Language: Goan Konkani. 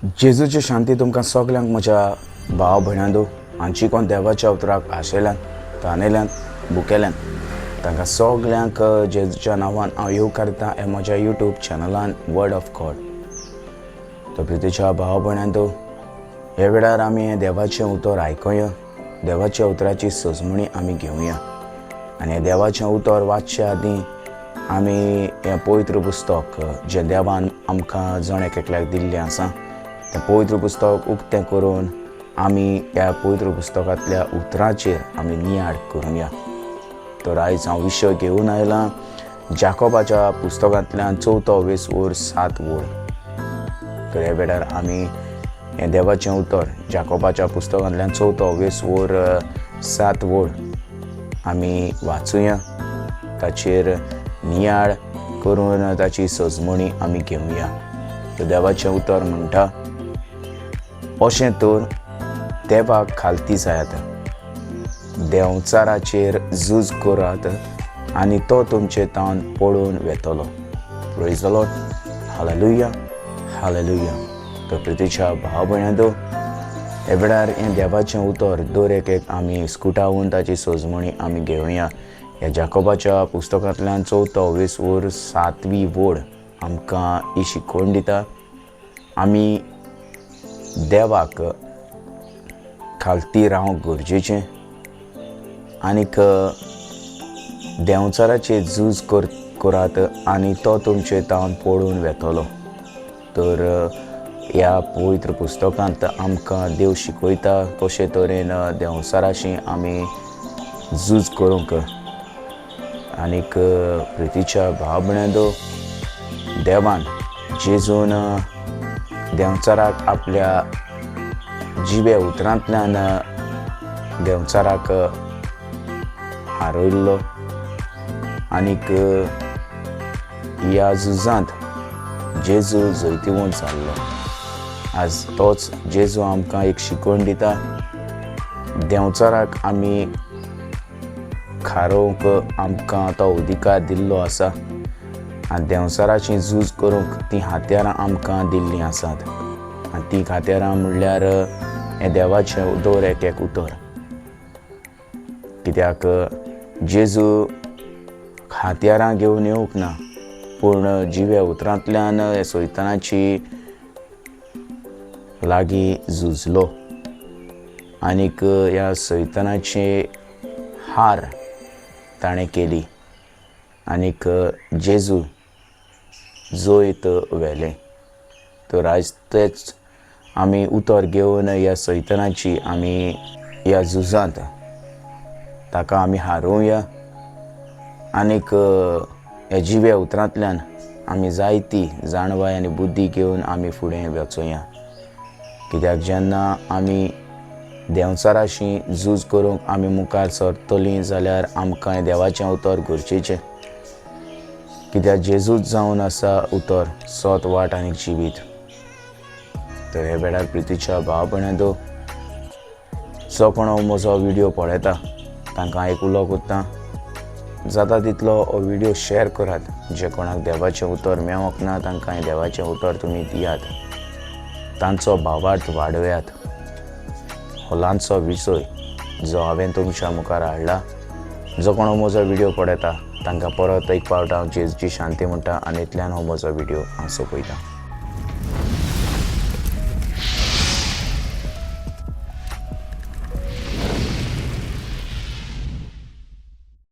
जेजूची शांती तुमकां सगल्यांक म्हज्या भाव भयणांदो हांची कोण देवाच्या उतराक आशेल्यान तानेल्यान भुकेल्यान तांकां सगल्यांक जेजूच्या नांवान हांव येवकारतां हे म्हज्या यूट्यूब चॅनलान वर्ड ऑफ गॉड. तर प्रितीच्या भाव भयणांदो, ह्या वेळार आमी हें देवाचें उतर आयकुया, देवाच्या उतराची सजमणी आमी घेवया. आनी हें देवाचें उतर वाचचे आदीं आमी हें पवित्र पुस्तक जें देवान आमकां जण एक एकल्याक दिल्लें आसा तें पवित्र पुस्तक उक्तें करून आमी ह्या पवित्र पुस्तकांतल्या उतराचेर आमी नियाळ करुया. तर आयज हांव विशय घेवन आयलां जाकोबाच्या पुस्तकांतल्यान चवथो वीस वर सात वोळ. तर ह्या वेळार आमी हें देवाचें उतर जाकोबाच्या पुस्तकांतल्यान चवथो वीस वर सात वोळ आमी वाचुया, ताचेर नियाळ करून ताची सजमणी आमी घेवया. तर देवाचें उतर म्हणटा, अशें तर देवाक खालती जायात, देंवचाराचेर झूज करात आनी तो तुमचे तावन पळोवन वेतलो. Praise the Lord, hallelujah, hallelujah. तर प्रितीच्या भाव भयणांदो, ह्या वेळार हें देवाचें उतर दर एक एक आमी स्कुटावन ताची सजमणी आमी घेवया. ह्या जाकोबाच्या पुस्तकांतल्यान चवथो वीस वर सातवी वोड आमकां ही शिकवण दिता, आमी देवाक खालती रावंक गरजेचें आनीक देंवचाराचेर झूज करात आनी तो तुमचे तावन पळोवन वेतलो. तर ह्या पवित्र पुस्तकांत आमकां देव शिकयता कशे तरेन देंवचाराशी आमी झूज करूंक. आनीक प्रितीच्या भाव भयणांदो, देवान जेजून देंवचाराक आपल्या जिव्या उतरांतल्यान देंवचाराक हारयल्लो आनीक ह्या झुजांत जेजू जैतिवंत जाल्लो. आज तोच जेजू आमकां एक शिकवण दिता, देंवचाराक आमी खारोवंक आमकां तो अधिकार दिल्लो आसा आनी देंवचाराची झूज करूंक तीं हात्यारां आमकां दिल्लीं आसात. आनी तीं हात्यारां म्हणल्यार हें देवाचें दर एक एक उतर. कित्याक जेजू हात्यारां घेवन येवंक ना, पूण जिव्या उतरांतल्यान सैतानाची लागीं झुजलो आनीक ह्या सैतानाची हार ताणें केली आनीक जेजू जैत व्हेलें. तर आयज तेच आमी उतर घेवन ह्या सैतानाची आमी ह्या झुजांत ताका आमी हारोवया आनीक ह्या जिव्या उतरांतल्यान आमी जायती जाणवाय आनी बुद्धी घेवन आमी फुडें वचोया. कित्याक जेन्ना आमी देंवचाराशी झूज करूंक आमी मुखार सरतलीं जाल्यार आमकां देवाचें उतर गरजेचें. कित्याक जेजूच जावन आसा उतर, सत, वाट आनी जिवीत. तर हे वेळार प्रितीच्या भाव भयणांदो, जो कोण हो म्हजो व्हिडियो पळयता तांकां एक उलो करता, जाता तितलो हो व्हिडियो शेअर करात. जे कोणाक देवाचें उतर मेळोंक ना तांकां हें देवाचें उतर तुमी दियात, तांचो भावार्थ वाडयात. हो ल्हानसो विशय जो हांवें तुमच्या मुखार हाडला, जो कोण हो म्हजो व्हिडियो पळयता तांकां परत एक फावट हांव जेजूची शांती म्हणटा आनी इतल्यान हो म्हजो व्हिडियो हांव सोंपयतां.